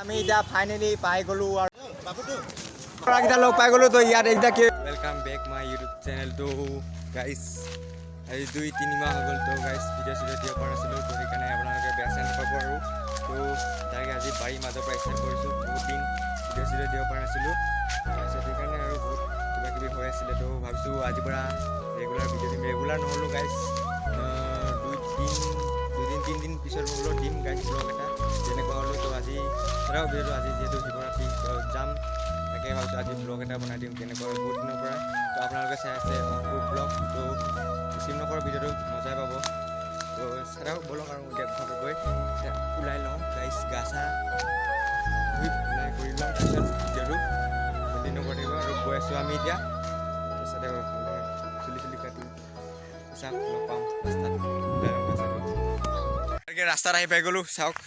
আমি এতিয়া ফাইনেলি পাই গ'লো আৰু ল'ৰাকেইটা লগ পাই গ'লো। তো ইয়াত এইকেইটা কি? Welcome back my YouTube চেনেলটো। গাইছ, আজি 2-3 মাহ হৈ গ'ল। তো গাইছ, ভিডিঅ' চিডিঅ' দিব পৰা নাছিলোঁ, তো সেইকাৰণে আপোনালোকে বেয়া চেয়া নাপাব। আৰু তো তাকে আজি বাৰীৰ মাজৰ পৰা ষ্টাৰ্ট কৰিছোঁ। বহুত দিন ভিডিঅ' চিডিঅ' দিব পৰা নাছিলোঁ, তাৰপিছত সেইকাৰণে আৰু বহুত কিবা কিবি হৈ আছিলে। তো ভাবিছোঁ আজিৰ পৰা ৰেগুলাৰ ভিডিঅ' দিম। ৰেগুলাৰ নহ'লেও গাইছ, 2 দিন, 2 দিন 3 দিন পিছত হ'লেও দিম গাইছ ব্লগ এটা, যেনেকুৱা হ'লেও। তো আজি ধৰক ভিডিঅ'টো, আজি যিহেতু শিৱৰাত্ৰি, তো যাম, তাকে ভাবিছোঁ আজি ব্লগ এটা বনাই দিম কেনেকুৱা, বহুত দিনৰ পৰা। তো আপোনালোকে চাই আছে অংকুৰ ব্লগ, তো স্কিপ নকৰা ভিডিঅ'টো, মজাই পাব। তো চাওক ব'লক। আৰু এতিয়া ঘৰত গৈ এতিয়া ওলাই লওঁ গাইছ, গা চা ধুই ওলাই কৰি লওঁ, তাৰপিছত ভিডিঅ'টো কণ্টিনিউ কৰি থাকিব। আৰু গৈ আছোঁ আমি এতিয়া। তাৰপিছতে চুলি চুলি কাটি চাওক, লগ পাম ৰাস্তাত। ওলাই লওঁ গা চা ধুই। ৰাস্তাত আহি পাই গ'লোঁ। চাওক,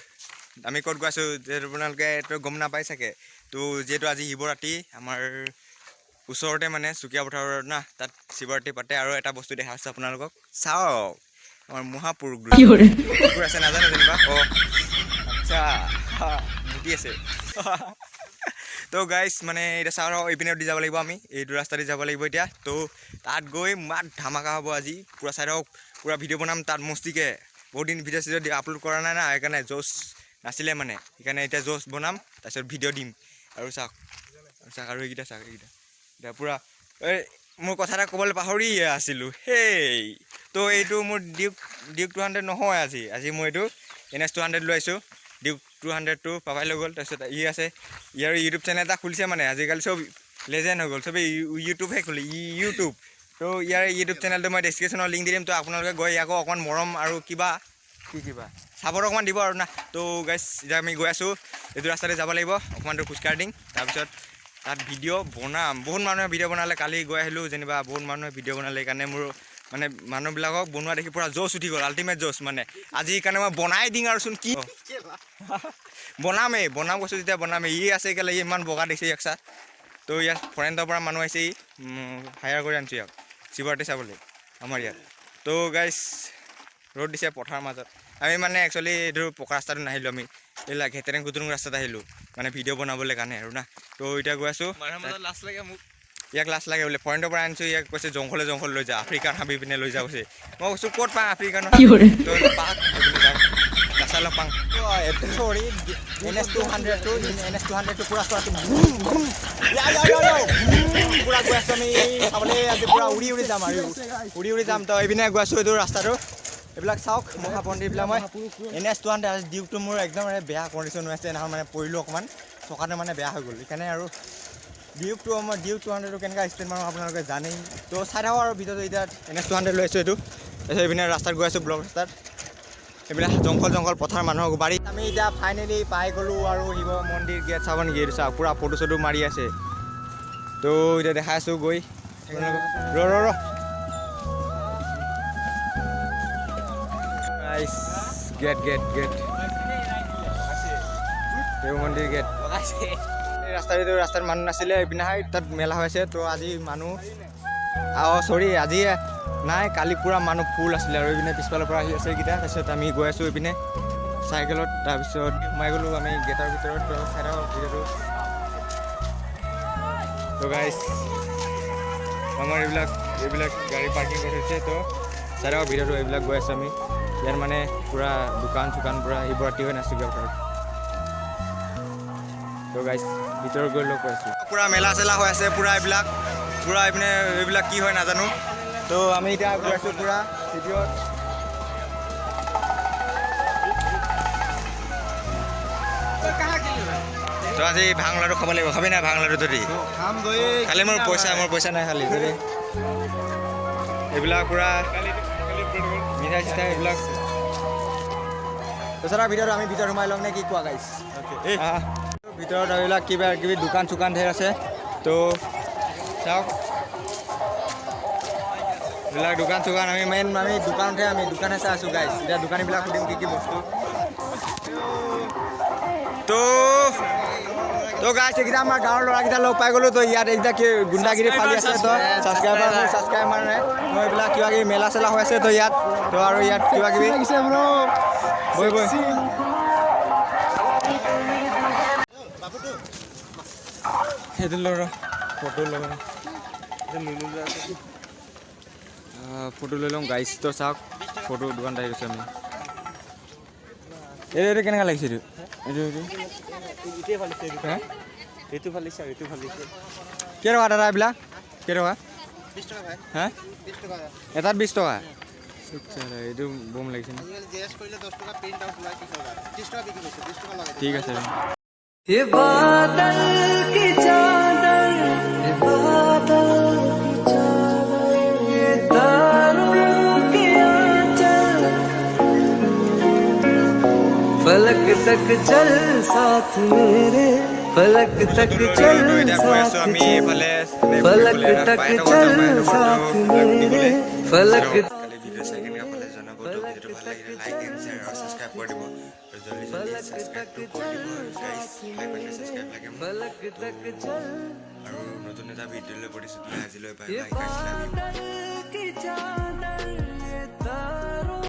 আমি ক'ত গৈ আছোঁ, যিহেতু আপোনালোকে এইটো গম নাপায় চাগে। তো যিহেতু আজি শিৱৰাত্ৰি, আমাৰ ওচৰতে মানে চুকীয়া পথাৰত না, তাত শিৱৰাত্ৰি পাতে। আৰু এটা বস্তু দেখা আছোঁ আপোনালোকক, চাওক, আমাৰ মহাপুৰুষ কুকুৰ আছে, নাজানো যেনিবা। অঁ, আচ্ছা, মুতি আছে। তো গাইছ, মানে এতিয়া চাওঁ, এইপিনে দি যাব লাগিব, আমি এইটো ৰাস্তা দি যাব লাগিব এতিয়া। তো তাত গৈ মাত ধামাকা হ'ব আজি পূৰা। চাই থাকক, পূৰা ভিডিঅ' বনাম তাত মস্তিকে। বহুত দিন ভিডিঅ' চিডিঅ' আপলোড কৰা নাই না, সেইকাৰণে জ'চ নাছিলে মানে, সেইকাৰণে এতিয়া জ'চ বনাম, তাৰপিছত ভিডিঅ' দিম। আৰু চাওক, আৰু চাওক, আৰু এইকেইটা চাওক, এইকেইটা এতিয়া পূৰা। এই মোৰ কথা এটা ক'বলৈ পাহৰিয়ে আছিলোঁ সেই। তো এইটো মোৰ ডিউক 200 নহয় আজি, আজি মই এইটো এন এছ 200 লৈ আহিছোঁ। ডিউক 200টো পাপাই লৈ গ'ল। তাৰপিছত ই আছে, ইয়াৰ ইউটিউব চেনেল এটা খুলিছে। মানে আজিকালি চব লেজেণ্ড হৈ গ'ল, চবেই ইউটিউবহে খুলি ইউটিউব। তো ইয়াৰ ইউটিউব চেনেলটো মই ডেছক্ৰিপশ্যনত লিংক দি দিম। তো আপোনালোকে গৈ ইয়াকো অকণমান মৰম আৰু কিবা কি কিবা চাপৰ্ট অকণমান দিব আৰু না। তো গাইছ, এতিয়া আমি গৈ আছোঁ, এইটো ৰাস্তাতে যাব লাগিব। অকণমান দূৰ খোজকাঢ়ি দিম, তাৰপিছত তাত ভিডিঅ' বনাম। বহুত মানুহে ভিডিঅ' বনালে, কালি গৈ আহিলোঁ যেনিবা, বহুত মানুহে ভিডিঅ' বনালে। সেইকাৰণে মোৰ মানে মানুহবিলাকক বনোৱা দেখি পূৰা জ'চ উঠি গ'ল, আল্টিমেট জ'চ। মানে আজি সেইকাৰণে মই বনাই দিম। আৰু চোন কি বনামেই, বনাম কৈছোঁ যেতিয়া বনামেই। ই আছে কেলৈ, ই ইমান বগা দেখিছে ইয়াক চা। তো ইয়াত ফৰেনৰ পৰা মানুহ আহিছে, ই হায়াৰ কৰি আনিছোঁ ইয়াক শিৱৰাত্ৰি চাবলৈ আমাৰ ইয়াত। তো গাইছ, ৰ'দ দিছে পথাৰৰ মাজত। আমি মানে একচুৱেলি এইটো পকা ৰাস্তাটো নাহিলোঁ, আমি এইবিলাক ঘেটেৰেং গুটুৰুং ৰাস্তাত আহিলোঁ, মানে ভিডিঅ' বনাবলৈ কাৰণে আৰু না। তো এতিয়া গৈ আছোঁ। মানুহৰ মাজত লাজ লাগে মোক। ইয়াক লাজ লাগে বোলে। ফৰেনৰ পৰা আনিছোঁ ইয়াক, কৈছে জংঘলে জংঘল লৈ যা, আফ্ৰিকাৰ হাবি পিনে লৈ যা কৈছে। মই কৈছোঁ ক'ত পাওঁ আফ্ৰিকাৰ হাবি? তো পাক সেইপিনে যাওঁ, ৰাস্তা লগ পাওঁ। চৰি, এন এছ 200টো, এন এছ 200টো পূৰা চোৱাটো পূৰা গৈ আছোঁ আমি চাবলৈ। আজি পূৰা উৰি উৰি যাম আৰু উৰি উৰি যাম। তো এইপিনে গৈ আছোঁ, এইটো ৰাস্তাটো। এইবিলাক চাওক, মহাপন্দিৰবিলাক। মই এন এছ 200, আজি ডিউকটো মোৰ একদম বেয়া কণ্ডিশ্যন হৈ আছে। সেইদিনাখন মানে পৰিলোঁ, অকণমান চকাটো মানে বেয়া হৈ গ'ল। সেইকাৰণে আৰু ডিউকটো, মই ডিউক 200টো কেনেকুৱা স্পীড মাৰোঁ আপোনালোকে জানেই। তো চাই থাকক আৰু ভিডিঅ'টো। এতিয়া এন এছ 200 লৈ আছোঁ এইটো। তাৰপিছত এইপিনে ৰাস্তাত গৈ আছোঁ, ব্লক ৰাস্তাত। এইবিলাক জংঘল জংঘল পথাৰ, মানুহৰ বাৰী। আমি এতিয়া ফাইনেলি পাই গ'লোঁ আৰু শিৱ মন্দিৰ গেট চাব নেকি এইটো? চাওক, পূৰা ফটো চটো মাৰি আছে। তো এতিয়া দেখাই আছোঁ গৈ। ৰ ৰ ৰ, গেট গেট গেট, শিৱ মন্দিৰ গেট। এই ৰাস্তাটো, ৰাস্তাত মানুহ নাছিলে। এইপিনে তাত মেলা হৈ আছে। তো আজি মানুহ, অঁ চৰি, আজি নাই, কালি পূৰা মানুহ ফুল আছিলে। আৰু এইপিনে পিছফালৰ পৰা আহি আছে এইকেইটা। তাৰপিছত আমি গৈ আছোঁ এইপিনে চাইকেলত। তাৰপিছত সোমাই গ'লোঁ আমি গেটৰ ভিতৰত। তো চাই থাকক ভিডিঅ'টো। তো গাইছ, আমাৰ এইবিলাক গাড়ী পাৰ্কিং কৰি থৈছে। তো চাই থাকক ভিডিঅ'টো। এইবিলাক গৈ আছোঁ আমি। ইয়াত মানে পূৰা দোকান চোকান, পূৰা শিৱৰাত্ৰি হৈ নাচুকীয়া পথাৰত। তো গাইছ, ভিতৰত গৈ লগ পাইছোঁ। পূৰা মেলা চেলা হৈ আছে পূৰা, এইবিলাক পূৰা এইপিনে এইবিলাক কি হয় নাজানো। তো আমি এতিয়া গৈ আছোঁ পূৰা ভিডিঅ'ত। তো আজি ভাং লাড়ু খাব লাগিব। খাবি নাই ভাং লাড়ু? যদি খালি মোৰ পইচা নাই খালি। যদি এইবিলাক পূৰা মিঠাই চিঠাই এইবিলাক। তাৰপিছত আৰু ভিতৰত, আমি ভিতৰত সোমাই লওঁ নে কি কোৱা গাইছ? আহ, ভিতৰত এইবিলাক কিবা কিবি দোকান চোকান ধেৰ আছে। তো চাওক, এইবিলাক দোকান চোকান। আমি মেইন আমি দোকানতহে, আমি দোকানহে চাই আছোঁ গাইছ। এতিয়া দোকানীবিলাক সুধিম কি কি বস্তু। তো গাইছ, এইকেইটা আমাৰ গাঁৱৰ ল'ৰাকেইটা লগ পাই গ'লোঁ। তো ইয়াত এইকেইটা কি গুণ্ডাগিৰি ফালি আছে। তো ছাবস্ক্ৰাইবাৰ, মোৰ ছাবস্ক্ৰাইবাৰ মানে মই। এইবিলাক কিবা কিবি মেলা চেলা হৈ আছে। তো ইয়াত, তো আৰু ইয়াত কিবা কিবি বৈ বৈ। সেইটো লওঁ ৰ, ফটো লওঁ, ফটো লৈ লওঁ গাইছ। তো চাওক, ফটো দোকানত আহি গৈছোঁ আমি। এইটো কেনেকুৱা লাগিছে? এইটো হে? এইটো ভাল লাগিছে আৰু এইটো ভাল লাগিছে। কেইটকা দাদা এইবিলাক? কেইটকা? 20 টকা ভাই। হা? 20 টকা। এটাত 20 টকা? আচ্ছা, এইটো বম লাগিছে ন? আজিকালি জেৰক্স কৰিলে 10 টকা, প্ৰিণ্ট আউট ওলাই 30 টকা। 30 টকা বিক্ৰী কৰিছোঁ, 20 টকা লগাই। ঠিক আছে। ये बादल की चादर, ये बादल की चादर, ये तारों के आंचल, फलक तक चल साथ मेरे, फलक तक चल এতিয়া গৈ আছোঁ साथ আমি चल, এইফালে। फलक तक चल साथ मेरे, फलक কালি ভিডিঅ' চাই কেনেকুৱা পালে জনাব। তো ভিডিঅ'টো ভাল লাগিলে লাইক এণ্ড শ্বেয়াৰ আৰু ছাবস্ক্ৰাইব কৰি দিব আৰু জল্দি জল্দি ছাবস্ক্ৰাইবটো কৰি দিব গাইছ। 500 ছাবস্ক্ৰাইব লাগে মোক। फलक तक चल আৰু নতুন এটা ভিডিঅ'লৈ প্ৰতিশ্ৰুতি লৈ আজিলৈ bye bye guys, love you. बादल की